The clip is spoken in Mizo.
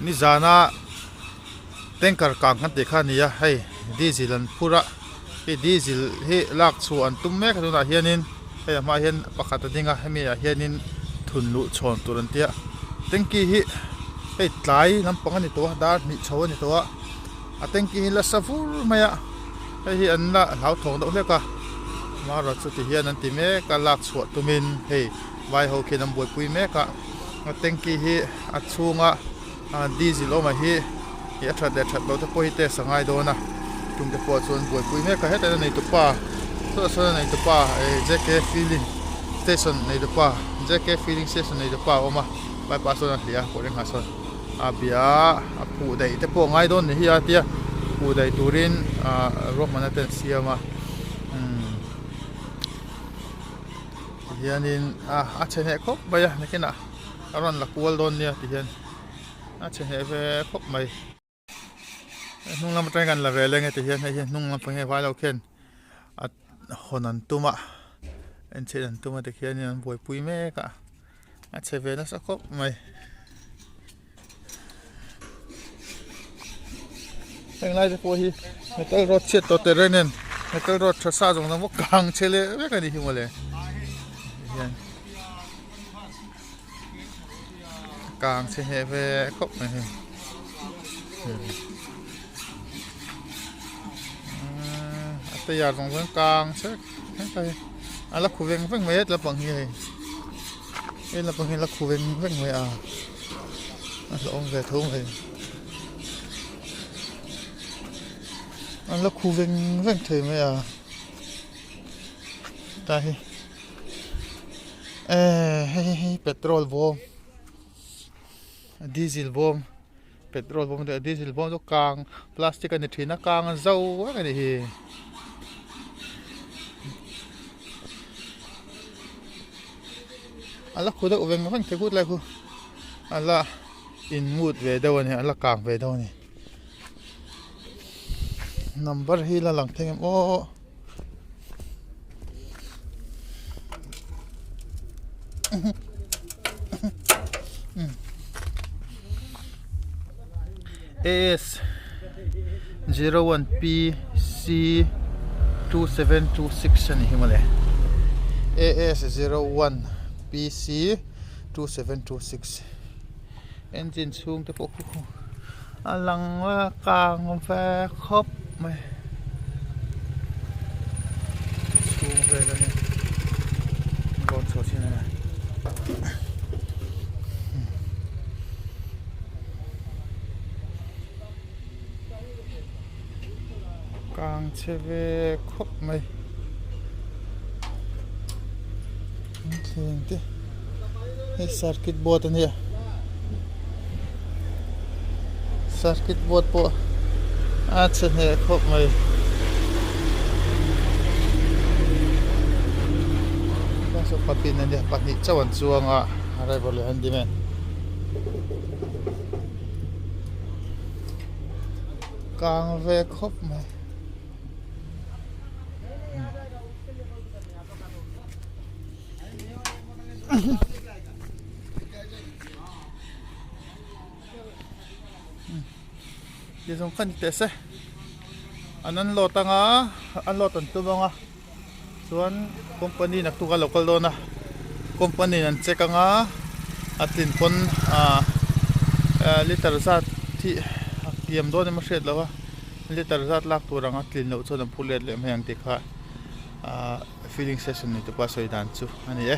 Nizana tanker kang kan tih kha a ni a hei diesel an phur a hei diesel hi lak chhuah an tum mek a tunah hianin hei a hmaah hian pakhat a ding a hemi ah hianin thun luh chhawn tur an tia tanky hi hei tlai lampang a ni tawh a dar hnih chho a ni tawh a a tanky hi la sa vur mai a hei hi an la hlauthawng deuh hlek a amaherawhchu ti hian an ti mek a lak chhuah tumin hei vai ho khian an buaipui mek a a tanky hi a chhunga diesel awm ah hi ih a that leh that loh te pawh hi test a ngai dawn a chung te pawh chuan buaipui mek a hetah hian a neitupa sawtah sawn a neitupa eh J K filling station neitupa J K filling station neitupa a awm a vaipa sawn a hliah a kawr engah sawn a bia a phuh daih te pawh a ngai dawn ni hi a tia phuh daih turin ah ruahmanna te an siam a umm tihianin a a chhe hneh khawp mai a nakinah. A rawn la kual dawn nia ti hian a chhe hneh ve khawp mai. Hnung lam atangin kan la ve leng e ti hian hei hi hnung lam pang hi vai lo khian a hawn an tum a enchhin an tum a tikhianin an buaipui mek a a chhe ve nasa khawp mai. Heng lai te pawh hi metal rod chhiat tawh teh reng nen metal rod tha sa zawng zawng pawh kang chhe leh vek a ni hi mawle hian kang chhe hneh ve khawp mai hei a tayar zawng zawng kang chhe vek a a la khu veng veng mai a tlapang hi hei hei lampang hi a la khu veng veng mai a. A hlauhawm ve tho mai. An la khu veng veng thei mai a. Ta hi. Eh hei hei hei petrol bawm diesel bawm petrol bawm te diesel bawm chu kang plastic a ni thin a kang a zo vek a ni hi. A la khu deuh veng veng thei khut lai khu a la in ngut ve deuh a ni a la kang ve deuh a ni number hi la lang thei em aw AS 01 PC 2726 a ni hi mawle AS 01 PC 2726 engine chhung te pawh khu a lang a kang ve khawp mai chhung vel a ni rawn chhuah chin a ni. Kang chhe ve khawp mai thleng te hei circuit board a nia circuit board pawh a chhe hneh khawp mai. Pahnih chauh an chuang a driver leh handyman. Kang ve khawp mai. Ti zawng kha ni teh se an unload anga unload an tum anga chuan company naktuk a lo kal dawn a company in an check anga a tlin pawn ah liter zat hi a kiam dawn em a hriat loh a liter zat lak tur anga tlin loh chuan an phu let leh mai ang tih kha ah filling station nei te pawh a sawi dan chu a ni e.